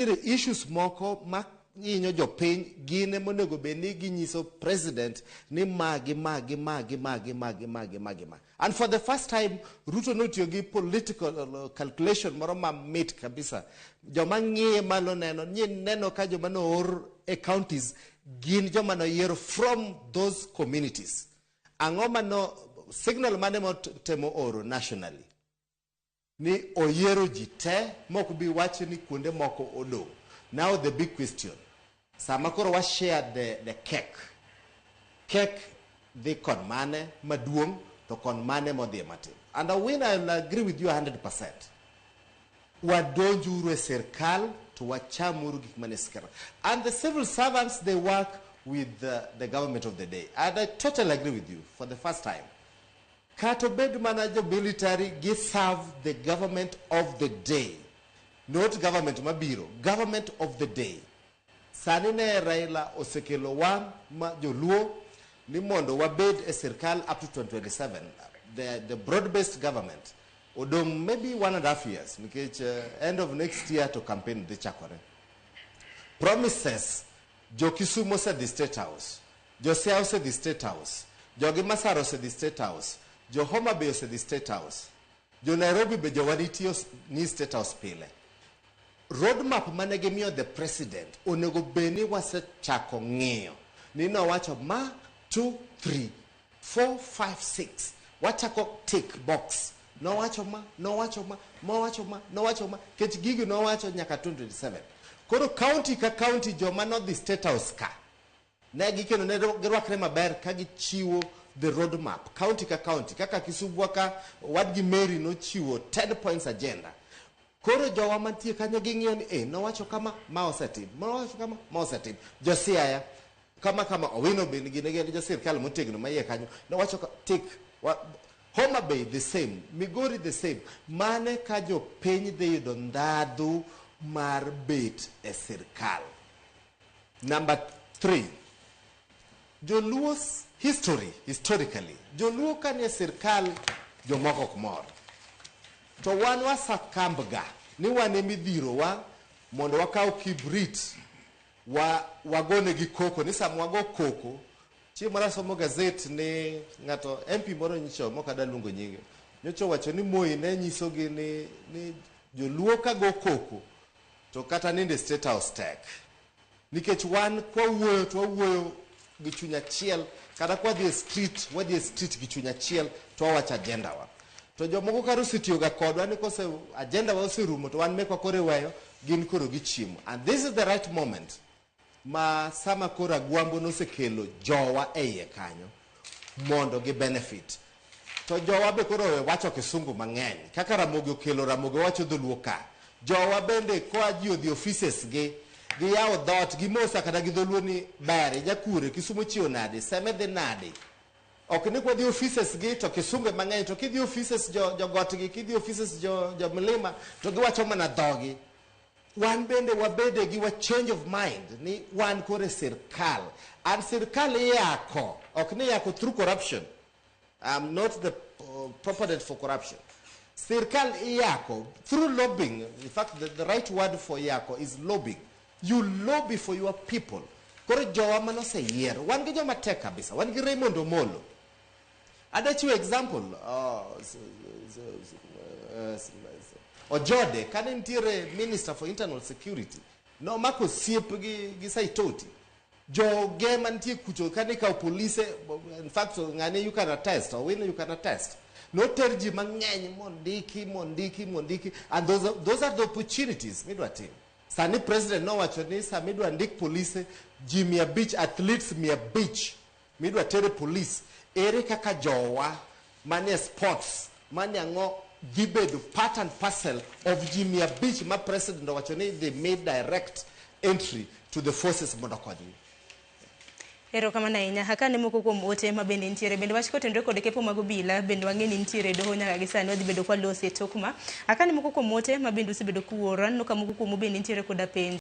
Nitiere issues moko ma hinyo jopiny, gin ema onego bed ni ginyiso president ni magi magi magi magi magi magi magi ma. And for the first time Ruto notiyo gi political calculation moro mamit kabisa. Joma ng'iye malo neno ni neno ka joma noor e counties gin joma noyiero from those communities. Ang'o mano signal mane motemo oro nationally? Ni oyiero ji te mok bi wacho ni kuonde moko odong'. Now the big question, sama koro wa share the cake, cake dhi kon mane maduong' to kon mane modhi matin? And Awino, I will agree with you 100%. Wadonjuru e sirkal to wachamuru gik mane sirkal. And the civil servants, they work with the government of the day. And I totally agree with you. For the first time, kata obed mana jo military, gi serve the government of the day, not government mabiro, government of the day. Sani ne Raila osekelo wa ma joluo ni mondo wabed e sirkal up to 2027, the broad based government. Odong' maybe 1.5 years, nikech end of next year to campaign dhi chakore. Promises, jo Kisumu osedhi State House, jo Siaya osedhi State House, jogi Masara osedhi State House, jo Homa Bay osedhi State House, jo Nairobi be jowa nitie ni State House pile. Roadmap mane gimiyo the president onego bed ni wasechako ng'iyo ni nowacho ma 2 3 4 5 6, wachako tick box. Nowacho ma, nowacho ma, nowacho ma, nowacho ma kech gigi nowacho nyaka 2027. Koro county ka county, joma nodhi State House ka ne gikeno ne girwakre maber ka gichiwo the roadmap county ka county. Kaka Kisumu ka wadgi Mary nochiwo 10 points agenda. Koro jowa mantie kanyo ging'iyo ni nowacho kama, ma osetim, nowacho kama, ma osetim. Jo Siaya kama kama, Owino be gin gin jo sirkal motegno maiye kanyo nowacho ka tik wa, Homa Bay the same, Migori the same. Mane ka jopiny dhi yudo ndhadhu mar bet e sirkal. Number three, Joluo's history, historically, Joluo kanie sirkal jomoko ok mor. To wan wasakambga ni wan emidhirowa mondo wakaw kibrit wa wagonegi koko ni sama wago koko. Chieng' moro asomo gazet ni ng'ato MP moro nyicho mok adwa luongo nyinge nyocha owacho ni Moi ne nyisogi ni Joluo ka go koko to kata nindo e State House tek, nikech wan kwawuoyo to wawuoyo gi chuny achiel, kata kwadhi e street, wadhi e street gi chuny achiel to wawacho agenda wa. To jomoko kar osetiyoga kodwa ni kose agenda wa oserumo to wan mekwa koro iweyo gin koro gichiemo. And this is the right moment ma sama koro Agwambo nosekelo jowa e iye kanyo mondo gi benefit, to jowa be koro owe wacho kisungu mang'eny kaka Ramogi okelo. Ramogi wacho dholuo ka jowa bende koa ji odhi offices gi giyawo dhoot gimosa kata gi dholuo ni ber ijakure Kisumu chiewo nade, seme dhi nade. Ok ni kwadhi offices gi to kisunge mang'eny, to kidhi offices jo jogot gi, kidhi offices jo mlima to giwacho mana dhogi. Wan bende wabede gi wa change of mind ni wan koro e sirkal, and sirkal iyako, ok ni iyako through corruption. I'm not the proponent for corruption. Sirkal iyako through lobbying. In fact, the right word for yako is lobbying. You lobby for your people. Koro jowa manoseyier, wan gi joma tek kabisa, wan gi Raymond Omolo. Ada chiwo example, Ojode kane nitiere minister for internal security, nomako osiep gi Saitoti. Joge mantie kucho kane ikawo polise, in fact ng'ane you can attest, Owino you can attest. Noter ji mang'eny mondiki mondiki mondiki, and those are the opportunities midwa tim. Sani president nowacho ni sama idwa ndik polise ji 500, athletes 500 midwa ter e police, ere kaka jowa manie sports manie ang'o dhi bedo part and parcel of ji 500 ma president owacho ni dhi mi direct entry to the forces mondo okonygi. Erokamano ahinya. Akane moko kuom ote ma bende nitiere. Bende wach kotenore kod kepo mag obila, bende wang'e ni nitiere e doho nyaka gi sani, wadhi bedo kwalose e tok ma. Akane moko kuom ote ma bende usebedo kuoro. Aneno ka moko kuomu bende nitiere koda penjo.